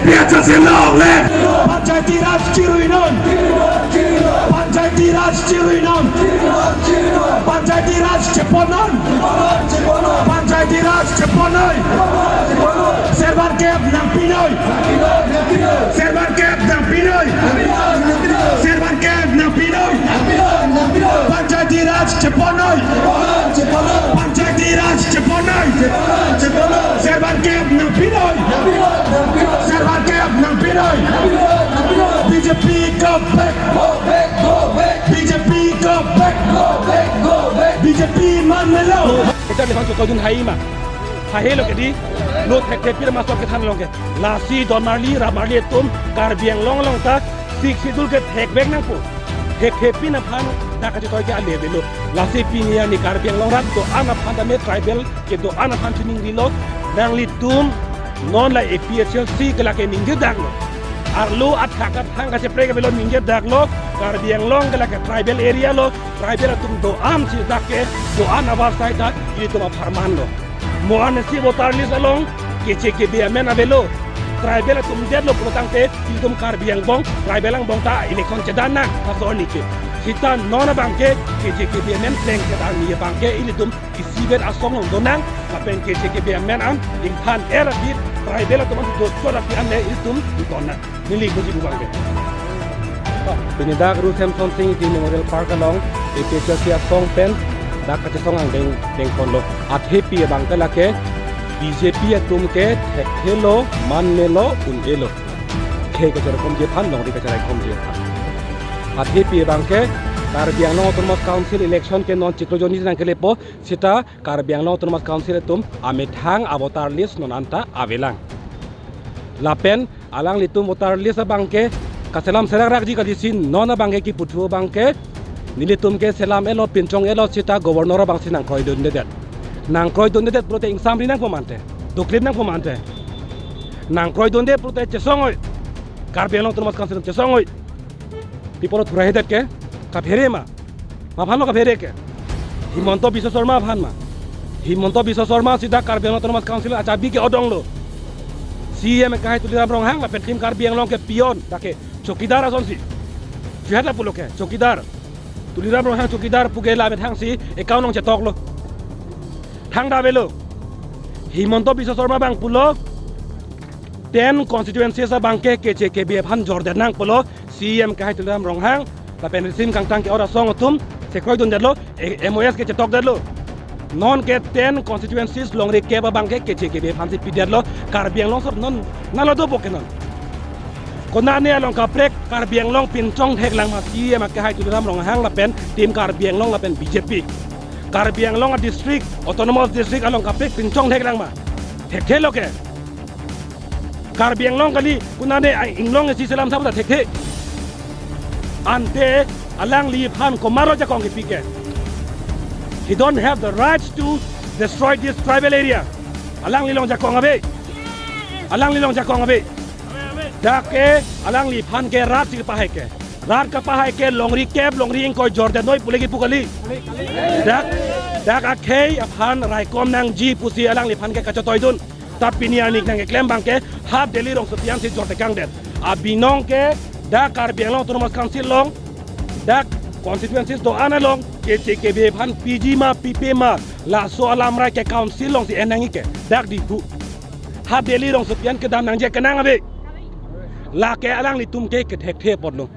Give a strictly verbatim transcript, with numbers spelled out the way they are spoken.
P H L C long live! Panchayati Raj chiruinon! Panchayati Raj chiruinon! Panchayati Raj cheponnon! Panchayati Raj cheponnon! Servan kep nangpinoi! Servan kep nangpinoi! Servan kep nangpinoi! Panchayati Raj cheponoi! Panchayati Raj cheponoi! Servan kep nangpinoi! Servan kep nangpinoi! B J P go back! B J P go back! B J P manmelo! Ita liphan chokoi dun hai ma. Hahelo ke di. Lo thekthe pirma sok kethan long ke. Lasi don marli, rap marli atum Karbi Anglong along ta Sixth Schedule ke thekvek nangpo. Thekthe pin aphan dak kachetoike ale avelo. Lasi pini arni Karbi Anglong rat do-an aphan tame tribal kedo-an aphan chiningrilo. Nanglitum non la A P H L C ke lake ningjedaklo. Arlo athak athang kacheprek avelo, ningjedaklo. Karbi Anglong ke lake tribal area lo. Tribal atum do-an si dak ke do-an avarsai ta ilitum apharman lo. Mo arnisi voter list along keche kebe amen avelo. Tribal atum detlo pulotangte ilitum Karbi angbong, tribal angbong ta election chedan nang, laso arni ke. Sita non abang ke keche kebe amen pleng chedan ni abang ke ilitum isivet asong along donang, lapen keche kebe amen an ingthan er aphi, tribal atum an dochot aphi an le ilitum donang. Neli kuji bu abang ke. Pini dak Ru Semson Sing Ingti Memorial Park along A P H L C asong pen dak kachesong angdeng dengponlo. Athepi abang ke lake B J P atum ke thekthelo, manmelo, un-elo. Khei kacheraikomji aphan, longri kacheraikomji aphan. Athepi abang ke Karbi Anglong Autonomous Council election ke non chiklo jonni nangkelepo, sita Karbi Anglong Autonomous Council atum amethang avoter list non anta avelang. Lapen alanglitum voter list abang ke kaselam serak rakji kali si non abang ke kipu thu abang ke nelitum ke selam-etlo, pinchong-etlo, sita governor abang si nangkroidundedet. Nangkroidundedet pulote ingsamri nangpo mante. Doklip nangpo mante. Nangkroidunde pulote chesong oi. Karbi Anglong Autonomous Council chesong oi. Pi apotlo thura hedet ke, kaphere ma? Ma aphanlo kaphere ke? Himanta Biswa Sarma aphan ma? Himanta Biswa Sarma sita Karbi Anglong Autonomous Council achabi ke odonglo. C E M akehai Tuliram Ronghang lapen Team Karbi Anglong ke peon, dak ke chowkidar asonsi. Juhat lapulo ke, chowkidar. Tuliram Ronghang chowkidar pu ke la methang si account along chetoklo. Thangta avelo. Himanta Biswa Sarma abang pulo, ten constituencies abang ke keche kebe aphan jordet nang pulo, C E M akehai Tuliram Ronghang lapen risim kangtang ke-ot asong atum chekroidundetlo, e-, M O S ke chetokdetlo. Non ke ten constituencies longri kep abang ke keche kebe aphan si pidetlo, Karbi Anglong sop non nalo dopo ke non. Konane along kaprek Karbi Anglong pinchong theklang ma C E M akehai Tuliram Ronghang lapen Team Karbi Anglong lapen B J P? Karbi Anglong a district, autonomous district along kaprek pinchong theklang ma? Thekthelo ke. Karbi Anglong kali, konane a inglong isi selam sabo ta thekthe. Ante alangliphan komatlo jakong kipi ke? He don't have the rights to destroy this tribal area. Alangli along jakong ave. Alangli along jakong ave. Dak ke alangliphan ke rat si kapahai ke. Rat kapahai ke longri kep, longri ingkoi jordetnoi pule kipu kali. Dak, dak akhei aphan raikom nangji pusi alangliphan ke kachetoidun. Ta pini arni nangkeklem abang ke ha Delhi rongsopi an si jortekangdet. Abinong ke dak Karbi Anglong Autonomous Council along, dak constituencies do-an along keche kebe aphan piji ma pipe ma, laso alamrai ke council alongsi en nangji ke, dak Diphu. Ha Delhi rongsopi an kedam nangji akenang ave. Lake alanglitum ke kethekthe apotlo.